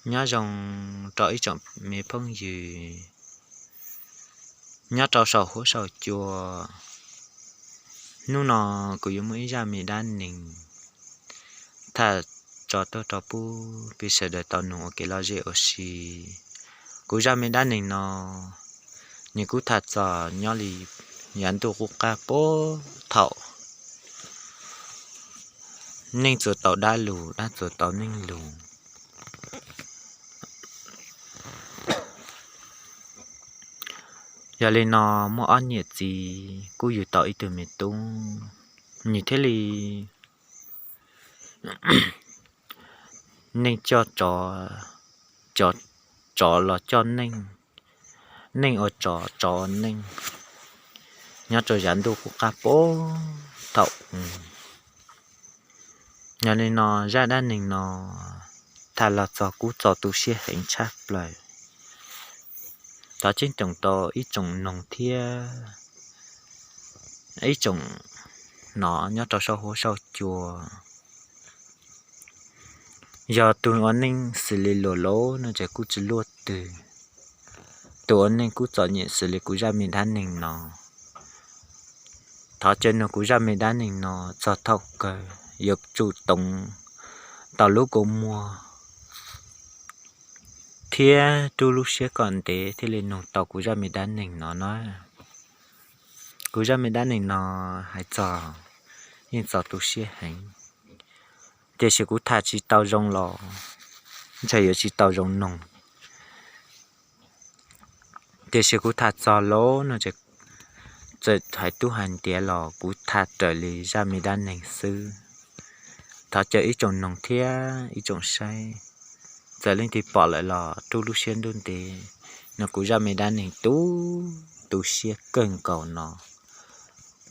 Nyob zoo rau ib tsoom me phooj ywg nyob rau saum huab saum cua. Hnub no kuv yuav muaj ib zaj me dab neeg tham tso tuaj rau pub peb sawv daws tau noog ua kev lom zem ua si. Kuv zaj me dab neeg no, nws kuj tham txog nyob li yav ntuj qub qab puag thaum neej txuas tau dab lug, dab txuas tau neej lug. Yog li no, muaj ob niam txiv kuj yug tau ib tug me tub, nws thiaj li neej coj tsov, tsov los coj neej, neej ua tsov, tsov ua neej, nyob rau yav ntuj qub qab puag thaum. Yog li no, zaj dab neeg no tham los txog kuj txaus tu siab heev tshaj plaws. Thov ceeb toom tau ib tsoom noog thiab ib tsoom hnov nyob rau saum huab saum cua. Yog tus ua neej xws li luag lub no ces kuj tsis luaj twg. Tus ua neej kuj txom nyem xws li kuv zaj me dab neeg no. Thov caw noog kuv zaj me dab neeg no txog thaum kawg yuav tsum toov tau lub kua muag thiab rub lub siab kom ntev thiaj li noog tau kuv zaj me dab neeg no na. Kuv zaj me dab neeg no hais txog yeej txaus tu siab heev, tiam sis kuv tham tsis tau zoo los ntshe yuav tsis tau zoo noog. Tiam sis kuv tham txog lawm no ces txawm hais tub hais ntiav los kuv tham raws li zaj me dab neeg xwb. Thov caw ib tsoom noog thiab ib tsoom saib, txawm leej twg pom lawm los rub lub siab ntuj ntev noog kuv zaj me dab neeg tu, tu siab kawg nkaus no.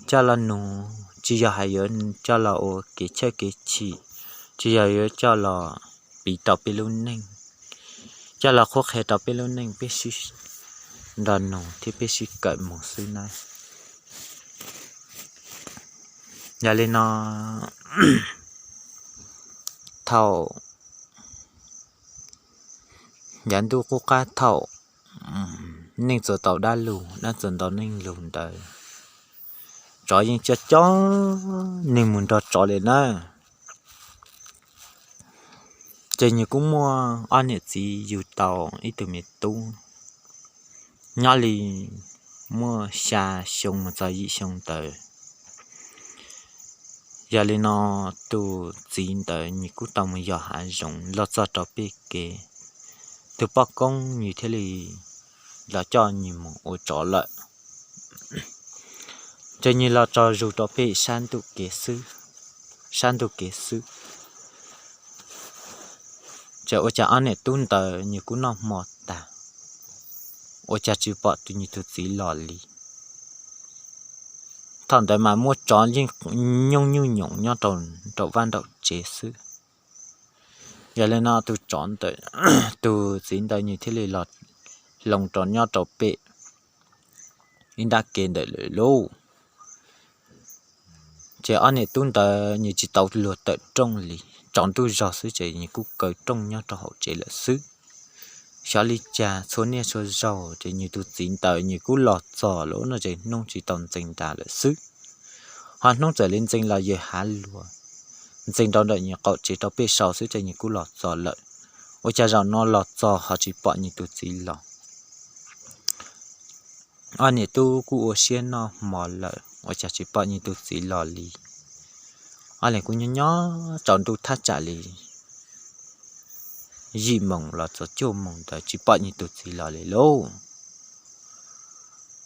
Coj los nug tsis yog hais yuav coj los ua kev chawj kev chim, tsis yog yuav coj los piv rau peb lub neej, coj los qhuab qhia rau peb lub neej, peb sib nrog nug thiab peb sib kawm mus xwb nawb. Yog li no, thaum yav ntuj qub qab thaum neej txuas tau dab lug, dab txuas tau neej lug ntawd, tsov yeej coj coj neeg mus nrog tsov li na. Ces nws kuj muaj ob niam txiv yug tau ib tug me tub, nyob li muaj xya xyoo mus txog yim xyoo ntawd. Yog li no, tus txiv ntawd nws kuj tau mus yos hav zoov los txog rau pem kev, tus poj koob nws thiaj li los coj nws mus ua tsov lawm. Ces nws los tso zus rau pem sab ntuj kev xwb, sab ntuj kev xwb. Ces ua cas ob niam tub ntawd nws kuj noj hmo tag, ua cas tsis pom tus nws tus txiv los li. Thaum ntawd mas muaj tsov yeej nyooj nyuj nyoos nyob rau nraum vaj nraum tsev xwb. Yog li no tus tsov ntawd, tus txiv ntawd nws thiaj li los hloov rau nyob rau pem ib nrab kev ntawd lawm lauj. Ces ob niam tub ntawd nws tsis tau luag tawm rooj li, tsaus ntuj zog xwb ces nws kuj kaw rooj nyob rau hauv tsev lawm xwb. Xyov li cas txhua niaj txhua zaug ces nws tus txiv ntawd nws kuj los txog lawm no ces hnub tsis tau ntxeev nrad lawm xwb. Ho hnub txawm li ntxeev los yawg hav luag, ntxeev rau ntawm nws qaum tsev rau pem saud xwb ces nws kuj los txog lawm. Ua cas zaum no los txog ho tsis pom nws tus txiv los. Ob niam tub kuj ua siab noj hmo lawm ua cas tsis pom nws tus txiv los li. Ob leeg kuj nyob nyob tsaus ntuj thaj tsam li yim moos los txog cuaj moos ntawd tsis pom nws tus txiv los li lauj.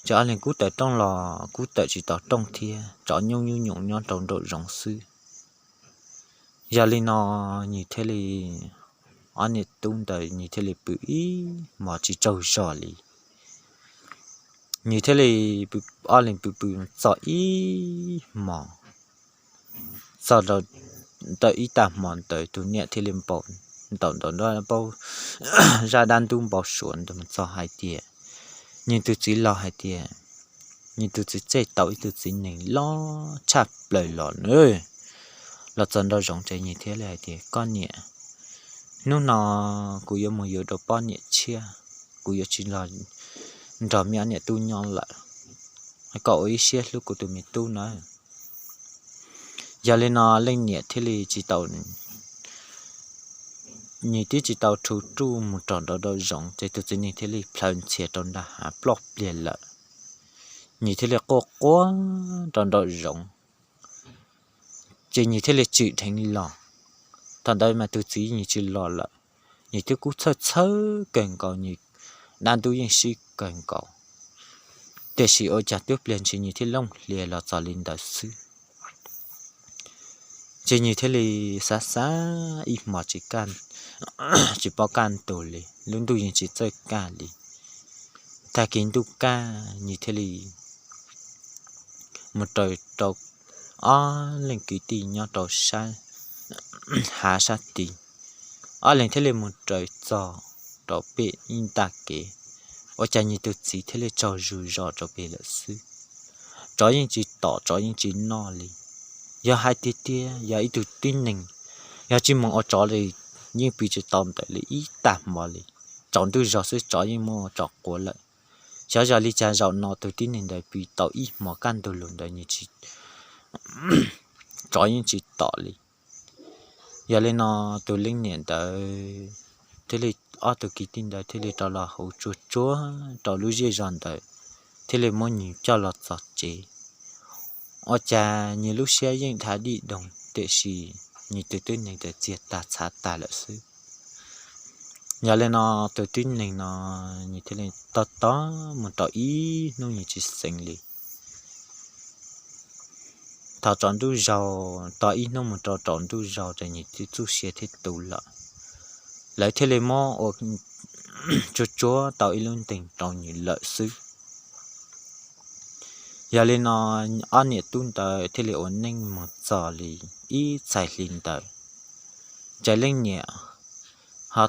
Ces ob leeg kuj tawm rooj los kuj tawm tsis tau rooj thiab, tsov nyooj nyuj nyoos nyob rau nraum zoov xwb. Yog li no nws thiaj li, ob niam tub ntawd nws thiaj li pw ib hmos tsis tsaug zog li. Nws thiaj li, ob leeg pw pw txog ib hmos, txog rau ntawm ib tag hmo ntawd tus niam thiaj li npau ntaus ntaus nruab npaub, zaj dab ntub npau suav ntawd mus txog hais tias nws tus txiv los hais tias nws tus txiv tseg tau ib tug txiv nees loj tshaj plaws los na. Los txog nraum zoov ces nws thiaj li hais tias, koj niam, Hnub no kuv yuav mus yuav rau poj niam tshiab, kuv yuav tsis los nrog me ob niam tub nyob lawm, kom ua ib siab hlub kuv tus me tub nawb. Yog li no leej niam thiaj li tsis tau, nws twb tsis tau rhu ruj mus rau nraum zoov ces tus txiv neej thiaj li plhaw ntxhias rau nram hav ploj pliag lawm. Nws thiaj li quaj quaj rau nraum zoov, ces nws thiaj li tsim dheev los. Thaum ntawd mas tus txiv nws tsis los lawm, nws twb kub txhawj txhawj kawg nkaus, nws dab ntub yeej sib kawg nkaus. Tiam sis ua cas twb pliag ntshis nws thiaj looj hlias los txog li ntawd xwb. Ces nws thiaj li xav xav ib hmos tsis kaj, tsis paub kaj ntug li, lub ntuj yeej tsis txawj kaj li. Tag kis ntuj kaj nws thiaj li mus raws rau ob leeg kwv tij nyob rau sab hav sab tid. Ob leeg thiaj li mus raws txog rau pem ib ntaj kev, ua cas nws tus txiv thiaj li tsaug zog zog rau pem lawm xwb. Tsov yeej tsis tom, tsov yeej tsis noj li. Yog hais tiag tiag yog ib tug tib neeg, yog tsis mus ua tsov li yeej pw tsis tau ntawm li ib tag hmo li. Tsaus ntuj zog xwb tsov yeej muab tsov quav lawm. Xyov yog li cas zaum no tus tib neeg ntawd pw tau ib hmos kaj ntug lug ntawd nws tsis, tsov yeej tsis tom li. Yog li no tus leej niam ntawd thiaj li, ob tug kwv tij ntawd thiaj li rov los hu tsuag tsuag rau lub zej zos ntawd, thiaj li muab nws coj los txog tsev. Ua cas nws lub siab yeej dha dij doog tiam sis nws tus tib neeg ntawd txiag tag txhav tag lawm xwb. Yog li no tus tib neeg no nws thiaj li tos tos mus rau ib hnub nws tsis xeev li. Thaum tsaus ntuj zaus, tos ib hnub mus rau tsaus ntuj zaus ces nws txuj sia thiaj tu lawm. Lawv thiaj li muab ua tsuag tsuag tau ib lub ntees rau nws lawm xwb. Yog li no ob niam tub ntawd thiaj li ua neej mus txog li ib txhais hli ntawd, ces leej niam ho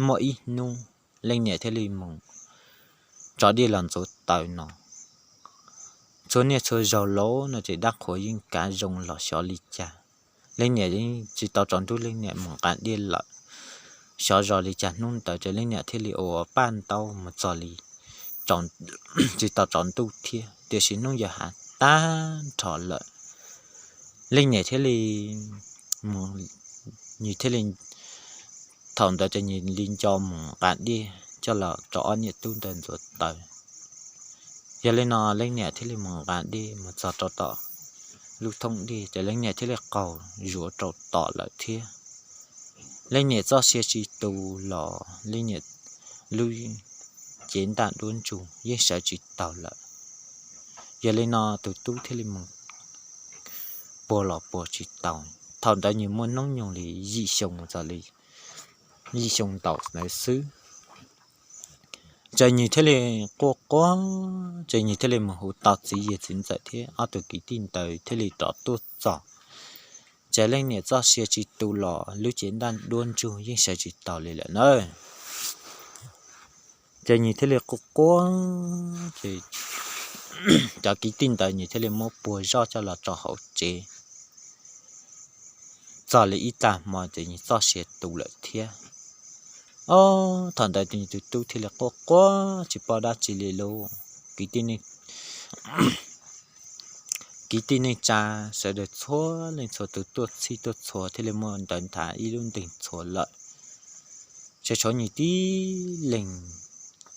muaj ib hnub leej niam thiaj li mus tso dej los ntxuav taws no. Txhua niaj txhua zaus los no ces dab qhuas yeej kav zoo los xyov li cas. Leej niam yeej tsis tau tsaus ntuj leej niam mus nqa dej lawm. Xyov zos li cas hnub ntawd ces leej niam thiaj li ua paj ntaub mus txog li tsis tau tsaus ntuj thiab tiam sis hnub yawm hav tag nrho lawm. Leej niam thiaj li mus, nws thiaj li, thaum ntawd ces nws li nco mus nqa dej coj los rau ob niam tub ntawd ntxuav taws. Yog li no leej niam thiaj li mus nqa dej mus txog rau tom lub thoob dej ces leej niam thiaj li qaug zuav rau tom lawm thiab. Leej niam txoj sia tsis tu los leej niam lub cev ntaj duab ntsug yeej sawv tsis taus lawm. Yog li no tus tub thiaj li mus puag los puag tsis tau. Thaum ntawd nws muaj hnub nyoog li yim xyoo txog li yim xyoo ntau ntawd xwb. Ces nws thiaj li quaj quaj, ces nws thiaj li mus hu tau txiv yawg txiv ntxawm thiab ob tug kwv tij ntawd thiaj li rov tuaj txog. Ces leej niam txoj sia tsis tu los lub cev ntaj duab ntsug yeej sawv tsis taus li lawm na. Ces nws thiaj li quaj quaj, ces cov kwv tij ntawd nws thiaj li muab puag zoj coj los rau hauv tsev. Txog li ib tag hmo ces nws txoj sia tu lawm thiab. Ob, thaum ntawd ces nws tus tub thiaj li quaj quaj tsis paub dab tsi li lauj. Kwv tij neej tsa sawv daws txhua leej txhua tus tuaj txhij tuaj txhua thiaj li muaj ntawv nthav ib lub ntees txhua lawm. Ces tshuav nws tib leeg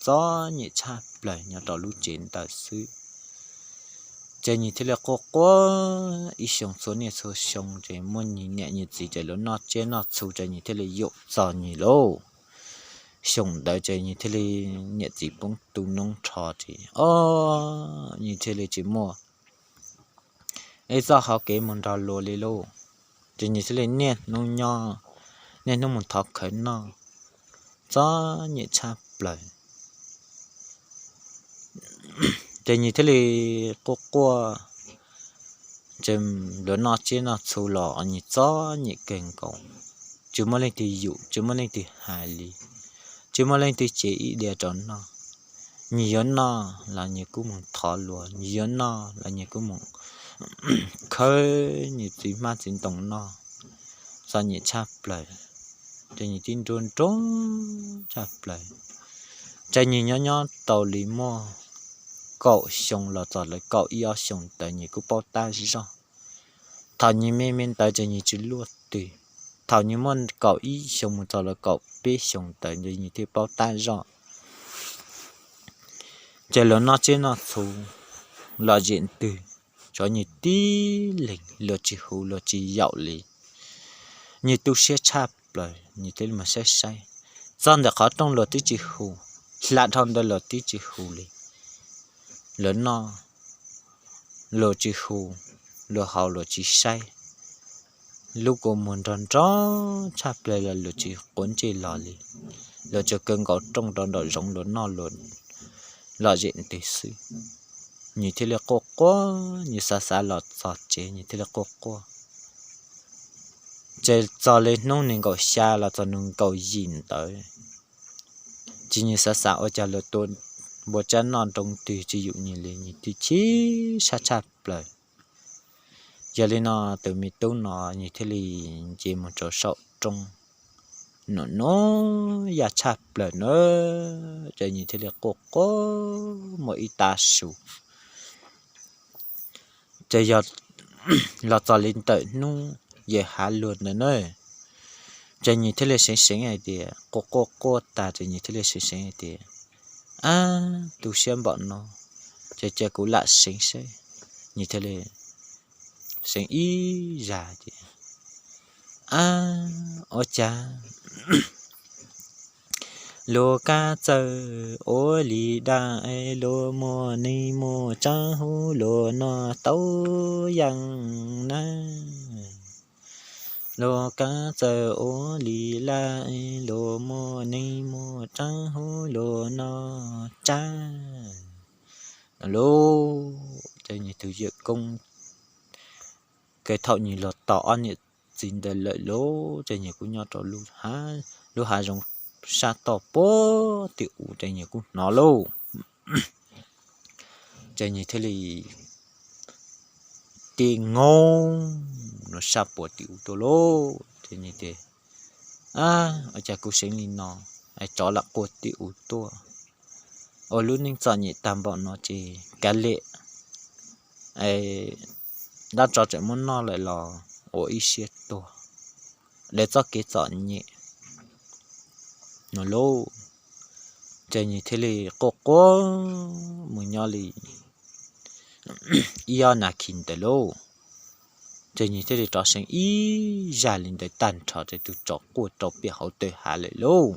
txom nyem tshaj plaws nyob rau lub tsev ntawd xwb. Ces nws thiaj li quaj quaj ib xyoo txhua niaj txhua xyoo ces muaj nws niam nws txiv ces lawv noj tsiab noj txhu ces nws thiaj li yaum txog nws lauj. Xyoo ntawd ces nws thiaj li niam txiv poob tu noob rho ces ob, nws thiaj li tsis muaj ib txoj hauv kev mus nrog luag li lauj. Ces nws thiaj li niaj hnub nyob, niaj hnub mus thov khawv noj, txom nyem tshaj plaws. Ces nws thiaj li quaj quaj, ces luag noj tsiab noj txhu los nws txom nyem kawg nkaus, tsis muaj leej twg yaum, tsis muaj leej twg hais li, tsis muaj leej twg cev ib diav rau noj. Nws yuav noj los nws kuj mus thov luag, nws yuav noj los nws kuj mus khawb nws txiv hmab txiv ntoo noj, txom nyem tshaj plaws. ces nyias tib nruab nruab tshaj plaws. Ces nyias nyob nyob tau li muaj kaum xyoo los txog lawv kaum ib ob xyoos ntawd nyias kuj paub tab zog. Thaum nyias me me ntawd ces nyias tsis luaj twg. Thaum nyias muaj kaum ib xyoo mus txog lawv kaum peb xyoos ntawd ces nyias thiaj paub tab zog. Ces luag noj tsiab noj txhu los zem ntws, tsuav nyias tib leeg luag tsis hu luag tsis yaum li. Nyias tu siab tshaj plaws, nyias thiaj li mus saib saib. Txog ntawm qhov rooj luag twb tsis hu, hla dhau ntawd luag twb tsis hu li. Luag noj luag tsis hu, luag haus luag tsis saib. Lub kua muag nrog nrog tshaj plaws los luag tsis quav ntsej los li. Luag tsuas kaw nkaus rooj rau nraum zoov luag noj luag los zem ntws xwb. Nyias thiaj li quaj quaj, nyias xav xav los txog tsev nyias thiaj li quaj quaj. Ces txog li hnub nees nkaum xya los txog nees nkaum yim ntawd, ces nyias xav xav ua cas luag tua npua tsab noj nroo twg tsis yum nyias li, nyias thiaj chim siab tshaj plaws. Yog li no tus me tub no nyias thiaj li nce mus rau saum roob, num nub yaj tshaj plaws na, ces nyias thiaj li quaj quaj muaj ib tav su. Ces yog los txog li ntawm hnub yawm hav luag ntawd na, ces nyias thiaj li seev seev hais tias, quaj quaj quaj tas ces nyias thiaj li seev seev hais tias, ab, tu siab npaum no, ces cia kuv lam seev seb. Nyias thiaj li seev ib zag ces, ab, ua cas luag kab txawj ua li dab, luag muaj neeg muaj tsav huv luag no tau yeej na. Luag kab txawj ua li dab, luag muaj neeg muaj tsav huv luag no tsav. Lauj, ces nyias tus yawm koob, ces thaum nyias los tos ob niam txiv ntawd lawm lauj, ces nyias kuj nyob rau lub hav zoov sab toj puag tim ub ces nyias kuj hnov lauj. Ces nyias thiaj li tib nyob no sab puag tim ub tuaj lauj, ces nyias tias, ab, ua cas kuv seev li no, es tsov lam quaj tim ub tuaj. Ua lub neej txom nyem tag npaum no ces kav liam, dab tsov tseem muab noj lawm los ua ib siab tuag, dab txoj kev txom nyem no lauj. Ces nyias thiaj li quaj quaj mus nyob li ib ob nas this ntawd lauj, ces nyias thiaj li rov seev ib zag li ntawd tag nrho ces tus tsov quaj rau pem hauv taw hav lawm lauj.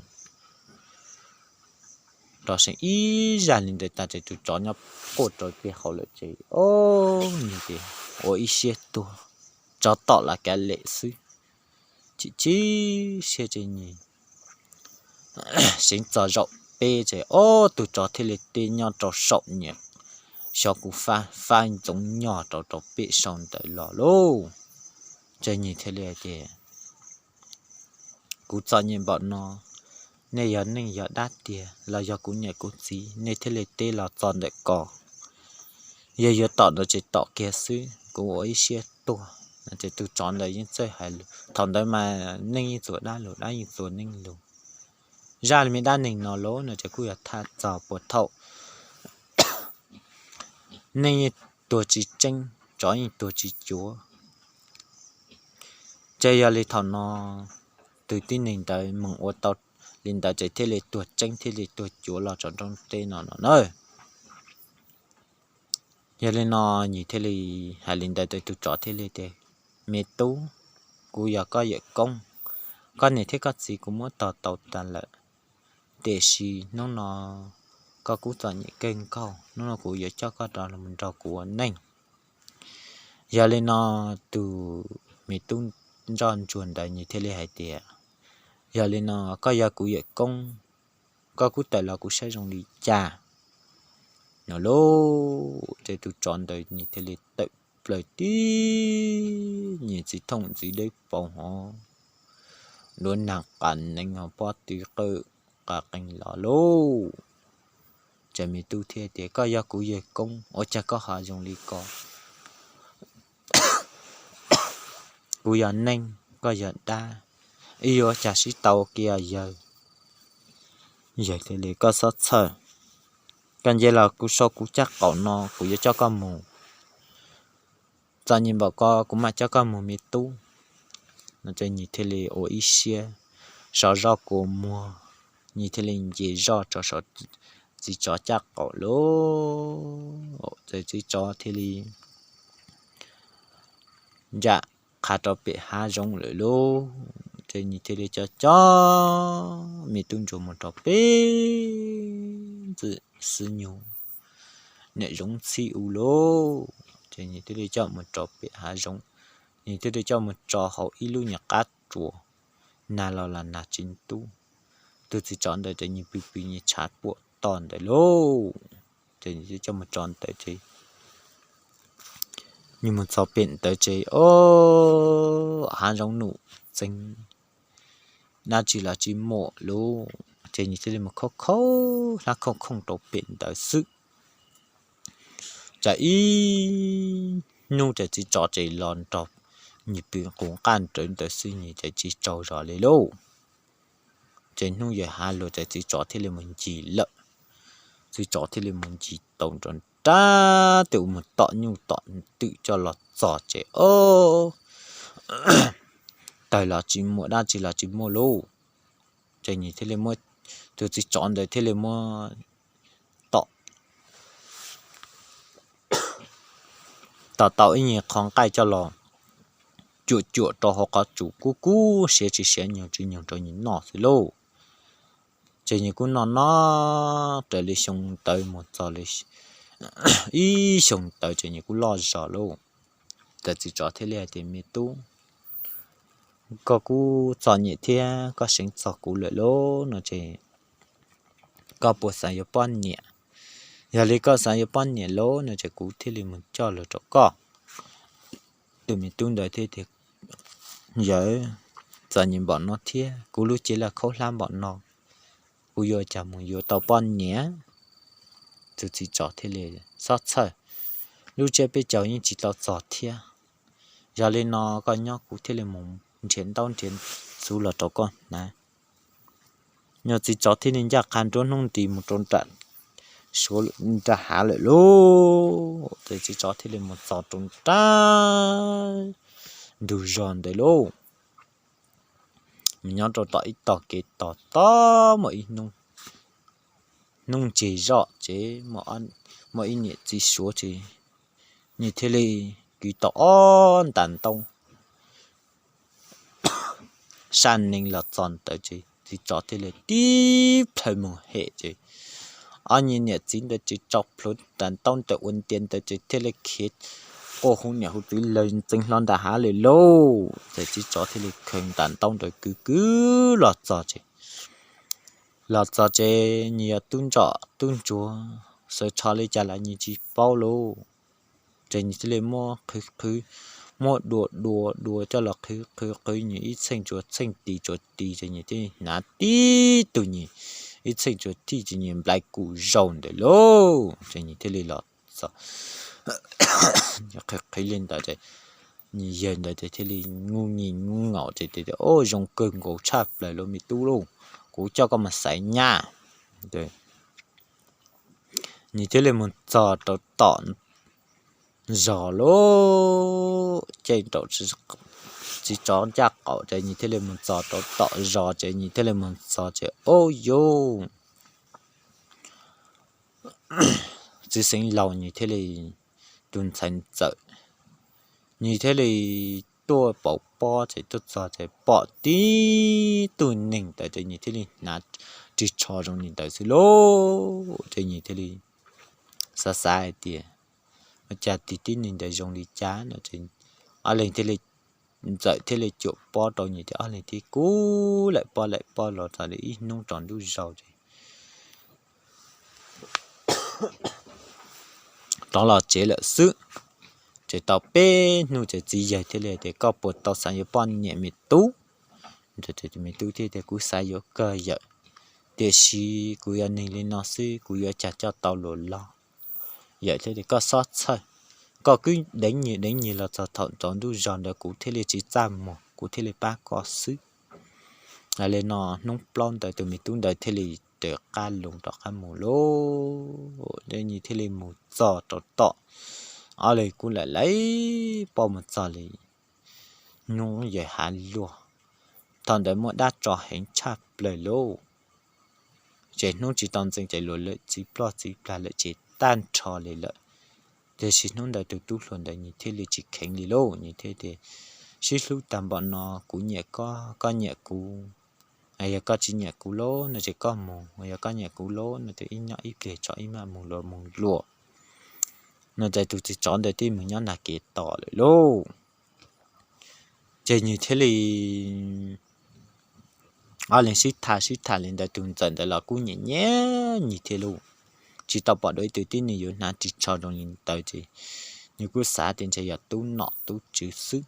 Rov seev ib zag li ntawd tas ces tus tsov nyob quaj rau pem hauv lawm ces, o, nyias tias ua ib siab tuag, tsov tom los kav liam xwb. Chim chim siab ces nyias seev txog zaum peb ces, o, tus tsov thiaj li tib nyob rau saum nyias, xyov kuv fab fab ntxoov nyog rau rau pem saum ntawd los lauj. Ces nyias thiaj li hais tias, kuv txom nyem npaum no, nej yog neeg yog dab tiag los yog kuv niam kuv txiv nej thiaj li teb los txog ntawm ko. Yog yuav tom no ces tom kiag xwb, kuv ua ib siab tuag no ces tus tsov ntawd yeej txawj hais lus. Thaum ntawd mas neeg yeej txuas dab lus, dab yeej txuas neeg lus. Zaj li me dab neeg no lauj no ces kuj yog tham txog puag thaum neeg yeej tuag tsis tseeb, tsov yeej tuag tsis cuav. Ces yog li thaum no tus tib neeg ntawd meem ua tau li ntawd ces thiaj li tuag tseeb thiaj li tuag cuav los tso nroo teb no no na. Yog li no nyias thiaj li hais li ntawd ces tus tsov thiaj li tias, me tub, kuv yog koj yawm koob, koj niam thiab koj txiv kuv muab tos tau tas lawm, tiam sis hnub no koj kuj txom nyem kawg nkaus, hnub no kuv yuav coj koj rov los nrog kuv ua neej. Yog li no tus me tub ntsoj ntsuag ntawd nyias thiaj li hais tias, yog li no koj yog kuv yawm koob, koj kuj tawm los kuv saib zoo li cas no lauj. Ces tus tsov ntawd nyias thiaj li tawm plaws tib nyias txiv thooj txiv dawb paug hov, luav nag qas nees hov pob tw qawj qas qees los lauj. Ces me tub thiaj tias, koj yog kuv yawg koob ua cas koj ho zoo li ko? Kuv yog neeg, koj yog dab, wb yuav ua cas sib tau kiag yawg. Yawg thiaj li, koj txhob txhawj, koj nce los kuv saum kuv caj qaum no kuv yuav coj koj mus. Txom nyem npaum ko kuv mam coj koj mus me tub. No ces nws thiaj li ua ib siab sov zoj kua muag, nws thiaj li nce zoj rau saum txiv tsov caj qaum lauj. Ces txiv tsov thiaj li nram qha rau pem hav zoov lawm lauj. Ces nws thiaj li coj coj me tub ntsuag mus rau pem ntxwm xwb nyuag niam zoov txhij u lauj. Ces nws thiaj li coj mus rau pem hav zoov, nws thiaj li coj mus tso hauv ib lub nyuag qab tsuas, nag los los nag tsis ntub. Tus txiv tsov ntawd ces nws pw pw nws tshav puam to ntawd lauj. Ces nws thiaj coj mus tso ntawd ces nws mus txog pem ntawd ces ob hav zoov num txeeg, dab tsi los tsis muaj lauj. Ces nws thiaj li mus khob khob hlab khooj khooj rau pem ntawd xwb. Tsam ib hnub ces txiv tsov ces los nrog nws pw nqus nqaj nrawv ntawd xwb, nws ces tsis tsaug zog li lauj. Ces hnub yawg hav luag ces txiv tsov thiaj li mus ncig lawm. Txiv tsov thiaj li mus ncig tau nrov nrab tes ua mus tom nyuj tom twm coj los txog ces ob tawg los tsis muaj, dab tsi los tsis muaj lauj. Ces nws thiaj li muab, tus txiv tsov ntawd thiaj li muab tom tom tau ib nyuag qho nqaij coj los cuam cuam rau hauv qhov tsua kub kub siav tsis siav nyoog tsis nyoog rau nws noj xwb lauj. Ces nws kuj noj noj raws li xyoo ntawd mus txog li ib xyoo ntawd ces nws kuj loj zog lauj. Ces txiv tsov thiaj li hais tias, me tub, koj kuj txom nyem thiab koj seev txog kuv lawm lauj no ces koj puas xav yuav poj niam? Yog li koj xav yuav poj niam lauj no ces kuv thiaj li mus coj los rau koj. Tus me tub ntawd thiaj tias, yawg, txom nyem npaum no thiab kuv lub cev los khaub hlab npaum no, kuv yuav cas mus yuav tau poj niam? Tus txiv tsov thiaj li, txhob txhawj, lub tsiab peb caug yeej tsis tau txog thiab. Yog li no koj nyob kuv thiaj li mus nrhiav ntaub nrhiav txhuv los rau koj hnav. Nyuag txiv tsov thiaj li ncaj qha nruab hnub nti mus rau nram hav lawm lauj. Ces txiv tsov thiaj li mus txog rau nram ntug zos ntawd lauj. Mus nyob rau tom ib tog kev tog tob muaj ib hnub ntseg zoj ces muaj ib niam txiv suav ces nws thiaj li kwv tau ob ntas ntaub sab nees los txog ntawd ces txiv tsov thiaj li tib plhaw mus hem ces ob niag niam txiv ntawd ces tso plhuav ntas ntaub ntawd ua ntia ntawd ces thiaj li khiav quaj hu niam hu txiv lawm ntxeev hlo nram hav lawm lauj. Ces txiv tsov thiaj li khaws ntas ntaub ntawd kwv kwv los txog ces, los txog ces nws yog tub ntsuag tub ntsuag, sawv tsho li cas los nws tsis paub lauj. Ces nws thiaj li muab qhwv qhwv, muab dua dua dua coj los qhwv qhwv qhwv nws ib txheej tsuas txheej tis tsuas tis ces nws thiaj li hnav tib tug nws ib txheej tsuas tij ces nws nplai kuj zaus ntawd lauj. Ces nws thiaj li los txog, qhwv qhwv li ntawd ces nws yawg ntawd ces thiaj li ngu nyi ngu ngaum ces tias, o, zoo kawg nkaus tshaj plaws lauj me tub lauj, kuv coj koj mus xaiv nyab. Nws thiaj li mus txog rau tom zos lauj, ces rau txiv tsov ncaj qaum ces nws thiaj li mus txog rau tom zos ces nws thiaj li mus txog ces, o, yus txiv xeev laus nws thiaj li, tus ntxhais ntxawm, nws thiaj li tuaj pauv pob ces tuaj txog ces pom tib tug neeg ntawd ces nws thiaj li hnav ris tsho zoo li ntawd xwb lauj. Ces nws thiaj li xav xav hais tias, ua cas tib tib neeg ntawd zoo li cas no ces ob leeg thiaj li, ntxawm thiaj li cuam pob rau nws ces ob leeg thiaj kub laim pob laim pob los txog li ib hnub rau ntuj zaus ces rov los tsev lawm xwb. Ces tau peb hnub ces txiv yawg thiaj li tias, koj puas tau xav yuav poj niam me tub? Me tub thiaj tias, kuv xav yuav kawg yawm, tiam sis kuv yog neeg li no xwb kuv yuav cas coj tau luag los. Yawm thiaj tias, koj txhob txhawj, koj kwv deev nyias deev nyias los txog thaum rau ntuj zaus ntawd kuv thiaj li tsis txaj muag kuv thiaj li pab koj xwb. Li no hnub plaub ntawd tus me tub ntawd thiaj li rov qab loo rov qab mus lauj. Nyias thiaj li mus txog rau tom, ob leeg kuj lam laib poj mus txog li hnub yawm hav luag. Thaum ntawd muaj dab tso heev tshaj plaws lauj. Ces hnub tsis tau ntxeev ces luag lawm txiv ploj txiv plag lawm ces tag nrho li lawm. Tiam sis hnub ntawd tus tub hluas ntawd nyias thiaj li tsis kheev li lauj, nyias thiaj tias, sib hlub tag npaum no, kuv nyiam koj, koj nyiam kuv. Yog koj tsis nyiam kuv lauj no ces koj mus, yog koj nyiam kuv lauj no ces ib nyob ib pliag tso ib mam mus luas mus luas. No ces tus txiv tsov ntawd thiaj mus nyob nram kev tos lawm lauj. Ces nyias thiaj li ob leeg sib tham sib tham li ntawd tus ntxawm ntawd los kuj nyiam nyiam nyias thiab lauj. Tsis tau pom dua ib tug tib neeg yuav hnav ris tsho zoo li ntawd ces nyias kuj xav tias ntshe yog tub nom tub tswv xwb.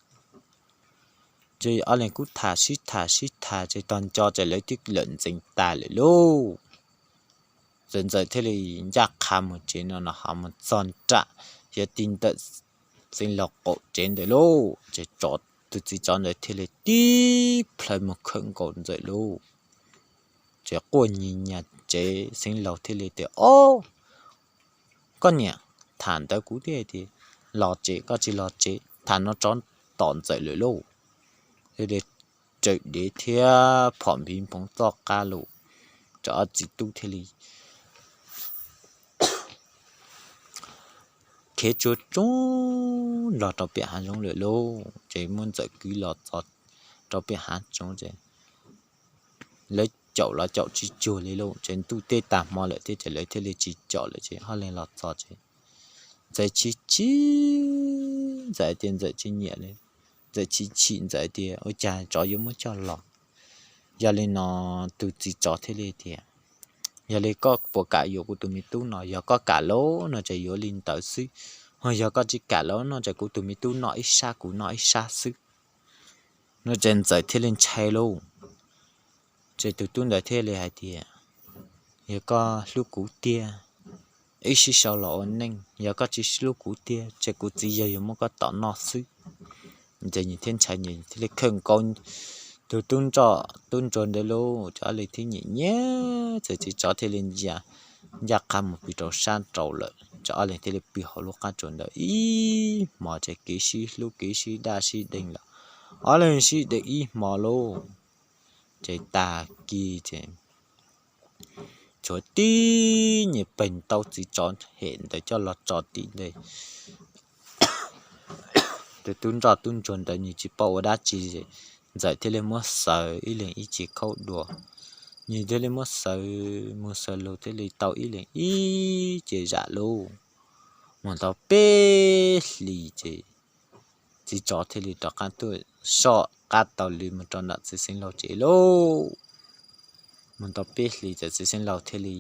Ces ob leeg kuj tham sib tham sib tham ces tag nco ces lawv twb lawm ntxeev tas lawm lauj. Ntxawm ntxawm thiaj li ncaj qha mus tsev no no ho mus txog nram, yog ti ntawm Xeev Laus qaum tsev ntawd lauj. Ces tus txiv tsov ntawd thiaj li tib plhaw mus khawm nkaus ntxawm lauj. Ces quaj nyias nyias tsev, Xeev Laus thiaj li tias, ob, koj niam, tham ntawd kuv thiaj tias los tsev, koj tsis los tsev, tham no tsov tom ntxawm lawm lauj. Thiaj li raws dev thiab phom npiv nphoov txoj qab lus, ces ob txiv tub thiaj li khiav tsuag tsuag los rau pem hav zoov lawm lauj. Ces muab ntxawm kwv los txog rau pem hav zoov ces lawv caum los caum tsis cuag li lauj. Ces ntuj teb tag hmo lawm thiab ces lawv thiaj li tsis caum lawm ces ob leeg los txog ces ntxawm chim chim, ntxawm tias ntxawm tsis nyiam li. Ntxawm chim chim, ntxawm tias ua cas tsov yuav muab coj los. Yog li no tus txiv tsov thiaj li tias, yog li koj puas kam yuav kuv tus me tub no? Yog koj kam lauj no ces yuav li ntawd xwb, ho yog koj tsis kam lauj no ces kuv tus me tub noj ib sab kuv noj ib sab xwb. No ces ntxawm thiaj li ntshai lauj. Ces tus tub ntawd thiaj li hais tias, yog koj hlub kuv tiag, wb sib sau los ua neej, yog koj tsis hlub kuv tiag ces kuv txiv yawg yuav muab koj tom noj xwb. Ces nyias thiaj ntshai, nyias thiaj li khawm nkaus tus tub nroj tub ntsuag ntawd lauj. Ces ob leeg thiaj nyiam nyiam, ces txiv tsov thiaj li ncaj qha mus pw rau sab nraud lawm, ces ob leeg thiaj li pw hauv lub qab tsuas ntawd ib hmos, ces kev sib hlub kev sib daj sib deev lawm, ob leeg sib deev ib hmos lauj. Ces tag kis ces tshuav tib nyuag pawg ntaub txiv tsov hem ntawd coj los tso tim ntej. Tus tub nroj tub ntsuag ntawd nws tsis paub ua dab tsi, ntxawm thiaj li muab xaws ib leeg ib ce khaub dua. Nws thiaj li muab xaws mus xaws los thiaj li tau ib leeg ib ce zam lub. Mus tau peb hlis ces txiv tsov thiaj li rov qab tuaj soj qab taug lw mus rau nram txiv xeev laus tsev lauj. Mus tau peb hlis ces txiv xeev laus thiaj li,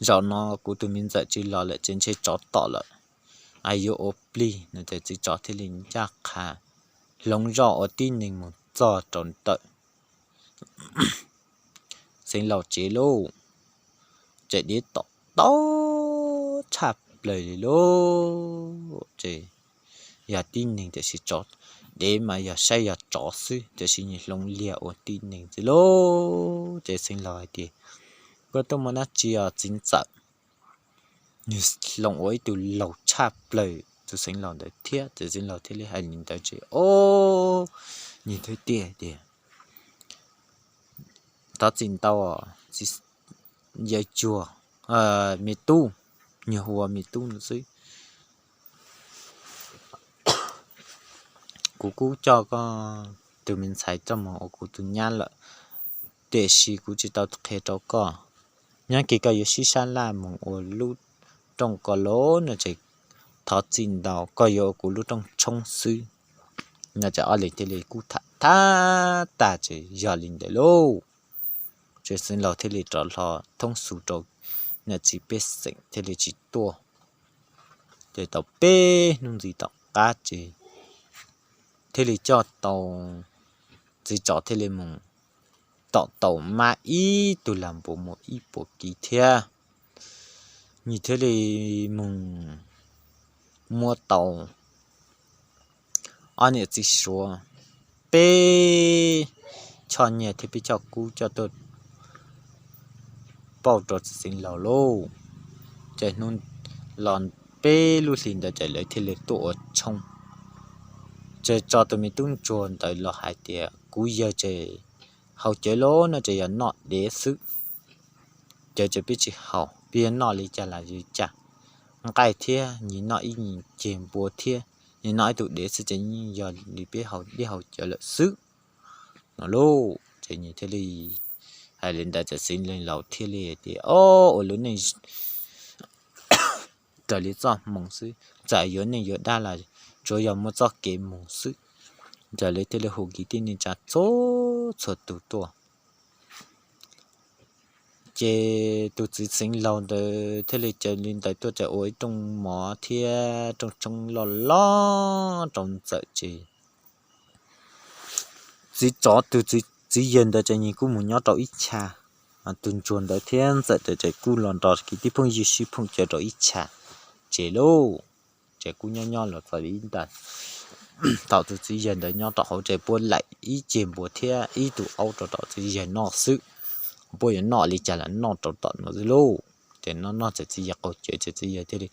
zaum no kuv tus me ntxawm tsis los lawm ces ntshe tsov tom lawm, yuav ua plig no ces txiv tsov thiaj li ncaj qha hloov zoj ua tib neeg mus txog rau ntawm xeev laus tsev lauj. Ces dev tom tau tshaj plaws li lauj. Ces yog tib neeg tiam sis tsov, dev mas yog saib yog tsov xwb tiam sis nws hloov liag ua tib neeg xwb lauj. Ces xeev laus hais tias, koj tuaj muaj dab tsi os txiv ntxawm? Nws hloov ua ib tug laus tshaj plaws tus xeev laus ntawd thiab. Ces xeev laus thiaj li hais li ntawd ces, o, nws thiaj tias, thov txim ntau, yawg cuag, me tub, nws hu ua me tub no xwb. Kuv kuj coj koj tus me ntxhais coj mus ua kuv tus nyab lawm, tiam sis kuv tsis tau qhia rau koj. Nyob kis koj yuav sib sab laj mus ua lub rooj ko lauj no ces thov txim ntau, koj yuav ua kuv lub rooj tshoob xwb. No ces ob leeg thiaj li kuj tham thab tas ces yog li ntawd lauj. Ces xeev laus thiaj li rov hlo thoob xu rau niam txiv pej xeem thiaj li tsis tuaj. Ces tau peb hnub ntxiv tom qab ces thiaj li coj tau, txiv tsov thiaj li mus tom tau mab ib tug lag npuas muas ib puas kiv thiab. Nws thiaj li mus muab tau ob niam txiv suav peb choj nyiaj thiab peb choj kub coj tuaj pauj rau txiv xeev laus lauj. Ces hnub los peb lub hlis ntawd ces lawv thiaj li tuaj ua tshoob. Ces tso tus me tub ntsuag ntawd los hais tias, kuv yawg ces haus cawv los no ces yog noj dev xwb, cawv ces peb tsis haus, peb yog noj li cas los li cas, nqaij thiab nyias noj ib ceg npua thiab nyias noj ib tug dev xwb ces yeej yog li peb haus dib haus cawv lawm xwb no lauj. Ces nws thiaj li hais li ntawd, txiv xeev laus thiaj li tias, o, ua lub neej raws li txoj hmoo xwb, txawm yuav neej yuav dag los tsuav yog muaj txoj kev mus xwb. Ces lawv thiaj li hu kiag tej neej tsa txhua txhua tus tuaj. Ces tus txiv xeev laus ntawd thiaj li caw li ntawd tuaj ces ua ib rooj mov thiab rooj tshoob loj loj rau Ntxawm ces txiv tsov, tus txiv yawg ntawd ces nws kuj mus nyob rau ib chav, tus ntsuag ntawd thiab Ntxawm ntawd ces kuj los nrog kiag tej phooj ywg sib phooj cawv rau ib chav tsev lauj. Ces kuj nyob nyob los txog li ib nta, thaum tus txiv yawg ntawd nyob rau hauv tsev puab laim ib ceg npua thiab ib tug aub rau tom txiv yawg noj xwb, puab yuav noj li cas los noj rau tom no xwb lauj. Ces noj noj txawm txiv yawg qaug cawv ces txiv yawg thiaj li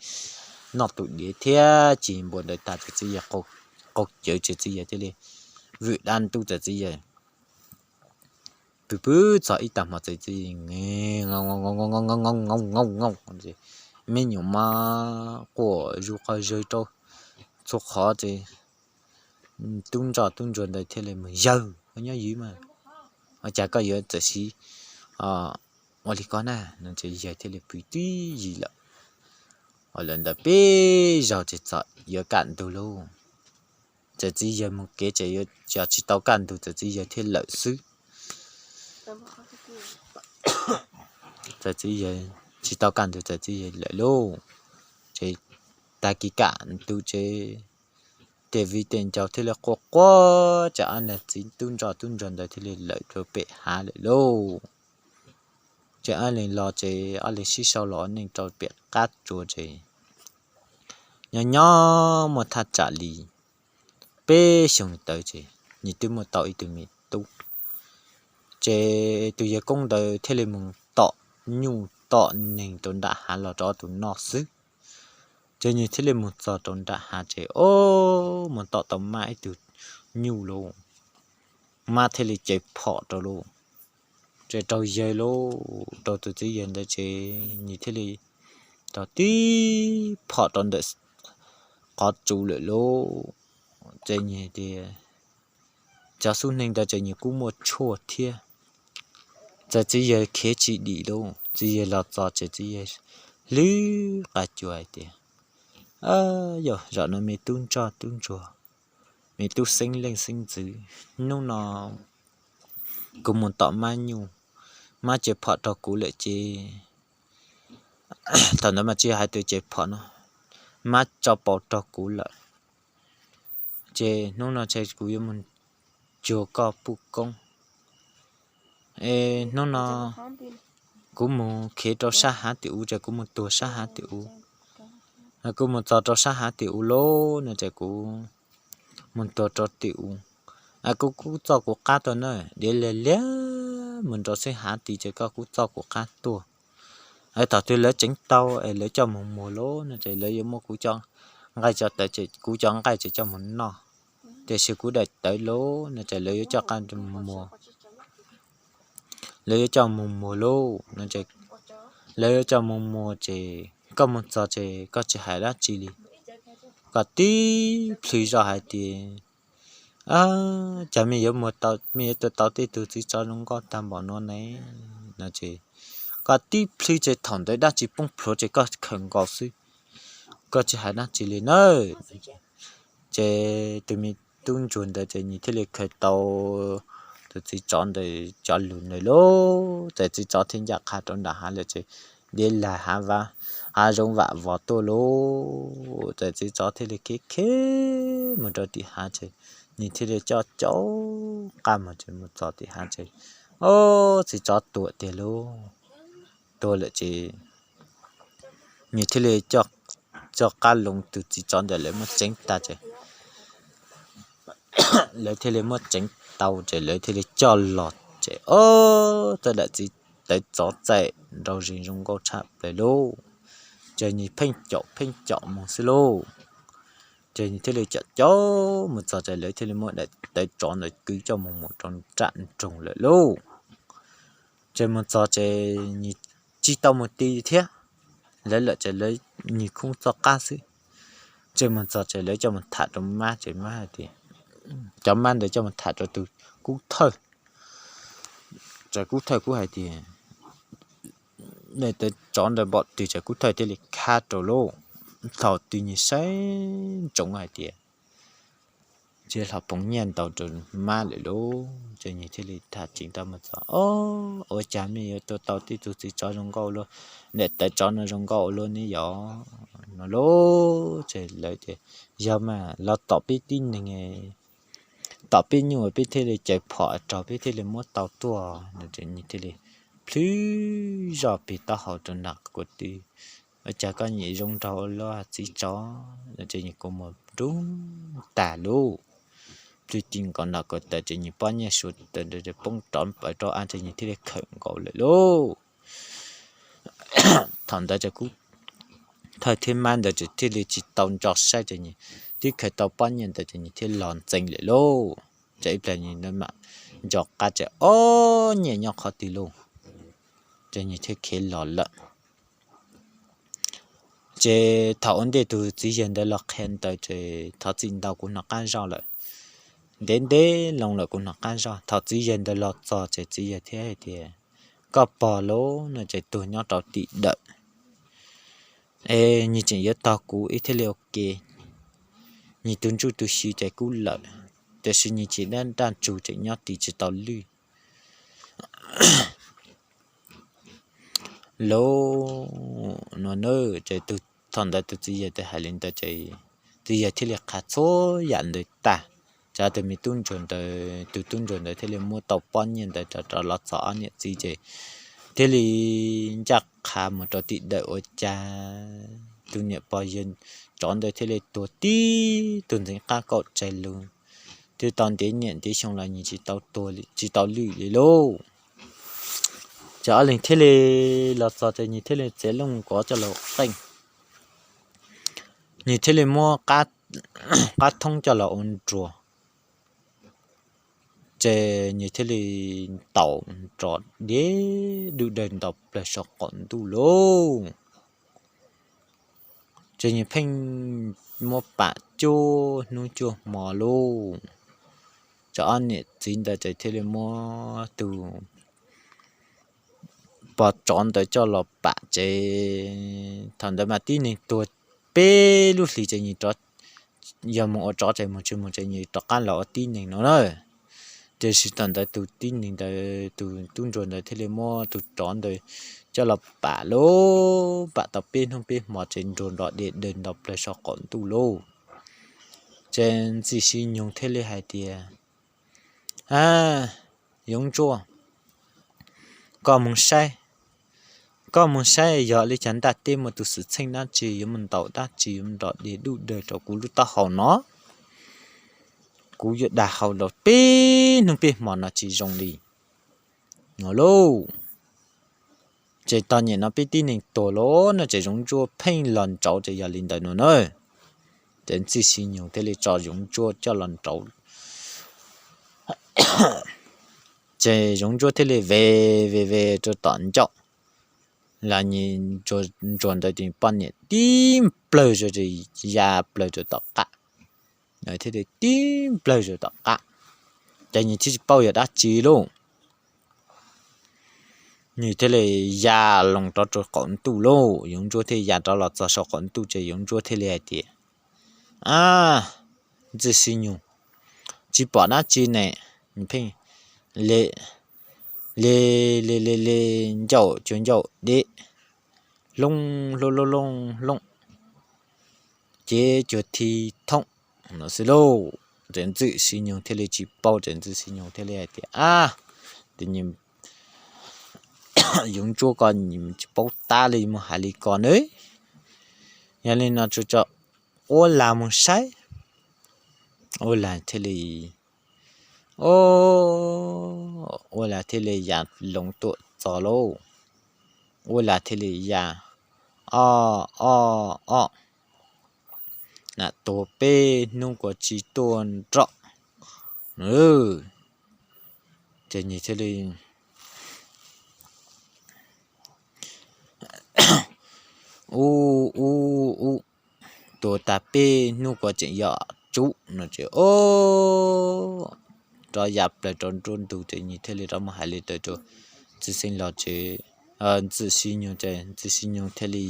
noj tus dev thiab ceg npua ntawd tag ces txiv yawg qaug cawv ces txiv yawg thiaj li vwm dab ntub txawm txiv yawg pw pw txog ib tag hmo txawm txiv yawg me nyuam mab quaj zus qhov zawg rau txhua qhov ces tub ntsoj tub ntsuag ntawd thiaj li mus, yawg, koj nyob ywj mas, ua cas koj yuav txawm siv ua li ko na no ces yawg thiaj li pw twb yim lawm. Ua lawm ntawd peb zaug ces txawm yuav kaj ntug lauj. Txawm txiv yawg mus kev ces yuav tsis tau kaj ntug txawm txiv yawg thiaj lawm xwb. Txawm txiv yawg tsis tau kaj ntug txawm txiv yawg lawm lauj. Ces tag kis kaj ntug ces tej viv tej ncaus thiaj li quaj quaj ces ob niag txiv tub ntsoj tub ntsuag ntawd thiaj li lawm rau pem hav lawm lauj. Ces ob leeg los ces ob leeg sib sau los ua neej rau pem qab tsua ces nyob nyob muaj thaj tsam li peb xyoos tawm ces nws twb muaj tau ib tug me tub. Ces tus yawg koob ntawd thiaj li mus tom nyuj tom nees rau nram hav los rau ob tug noj xwb. Ces nws thiaj li mus txog rau nram hav ces o, mus tom tau mab ib tug nyuj lauj, mab thiaj li cev phom rau lauj. Ces raug yawg lauj, raug tus txiv yawg ntawd ces nws thiaj li raug tib phom rau ntawm qhov tsua lawm lauj. Ces nws tias cov xub neej ntawd ces nws kuj muaj tshuaj thiab. Txawm txiv yawg khiav tsis dim lauj, txiv yawg los txog ces txiv yawg hlwb qa cua hais tias, yog zaum no me tub ntsoj tub ntsuag, me tub xeeb leej xeeb ntxwv, hnub no kuv mus tom mab nyuj, mab cev phom rau kuv lawm ces, thaum ntawd mas tsis hais tus cev phom no, mab tso paus rau kuv lawm. Ces hnub no ces kuv yuav mus cuag koj puj koob. Es hnub no kuv mus khiav rau sab hav tim ub ces kuv mus tuag sab hav tim ub. Kuv mus txog rau sab hav tim ub lauj no ces kuv mus tuag rau tim ub. Kuv kuj txoj kuv qab tuaj na, diav liag liag mus rau xeeb hav tid ces koj kuj txoj kuv qab tuaj. Thaum twg lawv tseev tau es lawv coj mus muag lauj no ces lawv yuav muab kuv cov nqaij cov tawv ces kuv cov nqaij ces coj mus noj. Tiam sis kuv daim tawv lauj no ces lawv yuav coj qab muag, lawv yuav coj mus muag lauj no ces, lawv yuav coj mus muag ces koj mus txog ces koj tsis hais dab tsi li, koj tib plhws zoj hais tias, cas mej yuav muag tau, mej yuav tua tau tej tug txiv tsov zoo nkauj tag npaum no ne no ces koj tib plhws ces thaum ntawd dab tsi poob plhuav ces koj khaws nkaus xwb, koj tsis hais dab tsi li na. Ces tus me tub ntsuag ntawd ces nws thiaj li khaws tau tus txiv tsov ntawd cov lus ntawd lauj, ces txiv tsov thiaj ncaj qha rau nram hav lawm ces diav lag hav, hav zoov vam vos tuaj lauj, ces txiv tsov thiaj li khiav khiav mus rau tim hav ces nws thiaj li coj caum qab mus ces mus txog tim hav ces, o, txiv tsov tuag tiag lauj. Tuag lawm ces nws thiaj li coj qab loo tus txiv tsov ntawd lawv muab tseev tag ces lawv thiaj li muab tseev tau ces lawv thiaj li coj los ces ob tug daim txiv tawv tsov txaim nrau zis zoo nkauj tshaj plaws lauj. Ces nws pheej caum pheej caum mus xwb lauj. Ces nws thiaj li caum caum mus txog ces lawv thiaj li muab daim tawv tsov ntawd kwv coj mus mus rau nram nroog lawm lauj. Ces mus txog ces nws tsis tau mus ti thiab, lawv lawm ces lawv nws khoob txoj qab xwb. Ces mus txog ces lawv coj mus tham rau mab ces mab hais tias, cov mab ntawd coj mus tham rau tus kub thawj. Ces kub thawj kuj hais tias, daim tawv tsov ntawd npaum twg ces kub thawj thiaj li khab rau lauj. Thaum twg nws saib ntsoov hais tias, ces hlo phoov nyiaj ntau rau mab lawm lauj, ces nws thiaj li tham tseev tau mus txog, Ob, ua cas mej yuav tua tau tej tug txiv tsov zoo nkauj ua luaj, daim tawv tsov no zoo nkauj ua luaj ne yom? No lauj, ces lawv tias, Yog mas, los tom peb tib neeg, tom peb nyuj peb thiaj li caws phom rau peb thiaj li muab tau tuaj. No ces nws thiaj li plhws zoj peg taub hau rau nram kuv tw, Ua cas koj nyiam zoo nraug ua luaj txiv tsov? No ces nws kua muag nrub tag lauj. Plhws ti nkaus nram kuv tw ces nws pob nyiaj suav tawm poob rov npawv rau av ces nws thiaj li khawm nkaus lawm lauj. Thaum ntawd ces kub thawj thiab mab ntawd ces thiaj li tsis tau ntso saib ces nws twb khaws tau pob nyiaj ntawd ces nws thiaj los ntxeev lawm lauj. Ces ib pliag nws mam nco qab ces ob nyiaj nyob qhov twg lauj, ces nws thiaj khiav los lawm. Ces thaum ua ntej tus txiv yawg ntawd los qhia ntawd ces thov txim ntau kuv hnov qab zoj lawm. Ntev ntev loo lawm kuv hnov qab zoj. Thaum txiv yawg ntawd los txog ces txiv yawg thiaj hais tias, Koj pog lauj, no ces tuag nyob rau tim dawm, es nws tseem yuav tog kuv ib thiaj li ua ke. Nws tus ntsuj tus xyw ces kub lawm, tiam sis nws tsis dab nraj ntsug tseem nyob tis tsis tau lwj lauj. No na, ces thaum ntawd tus txiv yawg ntawd hais li ntawd ces txiv yawg thiaj li qha txhua yam ntawd tag. Ces tus me tub ntsuag ntawd, tus tub ntsuag ntawd thiaj li muab tau pob nyiaj ntawd rov rov los txog ob niam txiv ces thiaj li ncaj qha mus rau tim dawm ua cas tus niam pog yawg tsov ntawd thiaj li tuag tib tug ntxeev qab kaum tsaig lug, twb tau ntev niam ntev xyoo los nws tsis tau tuag, tsis tau lwj li lauj. Ces ob leeg thiaj li los txog ces nws thiaj li txiav looj kov coj los qeej. Nws thiaj li muab qab thoob coj los ua nruas, ces nws thiaj li ntaus nrov deb dub dawg nto plawg saum qaum ntuj lauj. Ces nws pheej muab pam cuaj hnub cuaj hmo lauj. Ces ob niam txiv ntawd ces thiaj li muab tus pog tsov ntawd coj los pam ces thaum ntawd mas tib neeg tuag peb lub hlis ces nws rov, yog mus ua tsov ces mus tsis mus ces nws rov qab los ua tib neeg no na. Tiam sis thaum ntawd tus tib neeg ntawd, tus tub ntsuag ntawd thiaj li muab tus tsov ntawd coj los pam lauj, pam tau peb hnub peb hmo ces nruas nrov deb dawg nto plawg saum qaum ntuj lauj. Ces Ntxwj Sib Nyoog thiaj li hais tias, A, Yoov Ntsuab, koj mus saib, koj mus saib yog li cas ntaj teb muaj tus xwm txheej dab tsi yuav mus ntaus dab tsi yuav mus nrov deb dub dawg rau kuv lub taub hau no. Kuv yuav dag hau los peb hnub peb hmo no tsis zoo li no lauj. Ces tog nyem no peb tib neeg tuag lauj no ces Yoov Ntsuab pheej los nraud ces yog li ntawd no na. Ces Ntxwj Sib Nyoog thiaj li tso Yoov Ntsuab coj los nraud. Ces Yoov Ntsuab thiaj li ve ve ve rau tom ncauj, los nws ntsuag ntawd ces poj niam tib nplawg rau, ya plawg rau tom qab, thiaj li tib nplawg rau tom qab, ces nws thiaj tsis paub yog dab tsi lauj. Nws thiaj li ya loo rov rau qaum ntuj lauj, Yoov Ntsuab thiaj ya rov los txog saum qaum ntuj ces Yoov Ntsuab thiaj li hais tias, A, Ntxwj Sib Nyoog, tsis pom dab tsi ne, pheej le le le le le ncauj cuag ncauj deb, looj looj looj looj, cev cuag thi thoob no xwb lauj. Ces Ntxwj Sib Nyoog thiaj li tsis paub, ces Ntxwj Sib Nyoog thiaj li hais tias, A, Yoov Ntsuab ko tsis paub tab li mus hais li ko na. Yog li no tsuas tso Uab Lag mus saib. Uab Lag thiaj li Ob, ua li thiaj li ya loo tuaj txog lauj. Ua li thiaj li ya, ob ob ob, nam tuag peb hnub kuv tsis tuaj nroj. Ces nyias thiaj li ub ub ub, tuag tag peb hnub kuv tseem yog tsub no ces ob, rov ya plaws rau nruab ntug ces nyias thiaj li rov mus hais li ntawd rau Ntxwj Xeeb Laus ces, Ntxwj Sib Nyoog ces Ntxwj Sib Nyoog thiaj li,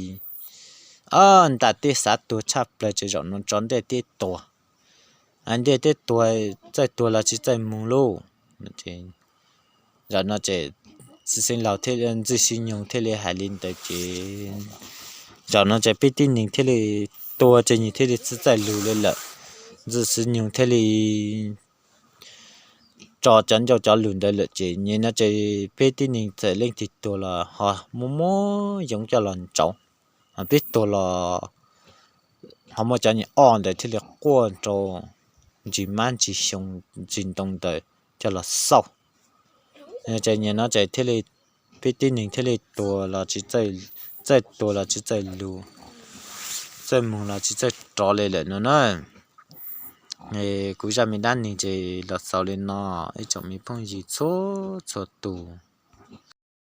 ob, ntam teb xav tuag tshaj plaws ces zaum no tso ntiaj teb tuag, ntiaj teb tuag, txawj tuag los tsis txawj mus lauj. Zaum no ces Ntxwj Xeeb Laus thiaj, Ntxwj Sib Nyoog thiaj li hais li ntawd ces zaum no ces peb tib neeg thiaj li tuag ces nyias thiaj li tsis txawj lug li lawm. Ntxwj Sib Nyoog thiaj li tso cov ncauj cov lus ntawd lawm ces nim no ces peb tib neeg txawm leej twg tuag los ho muab muab yoov coj los ntsauv, peb tuag los ho muab cov niag ob ntawd thiaj li quaj rau ntsis mab ntsis xyoo ntsis ntoo ntawd coj los xauj. Ces nim no ces thiaj li peb tib neeg thiaj li tuag los tsis txawj, txawj tuag los tsis txawj lug, txawj mus los tsis txawj rov li lawm no na. Kuv zaj me dab neeg ces los xaus li no, ib tsoom me phooj ywg txhua txhua tus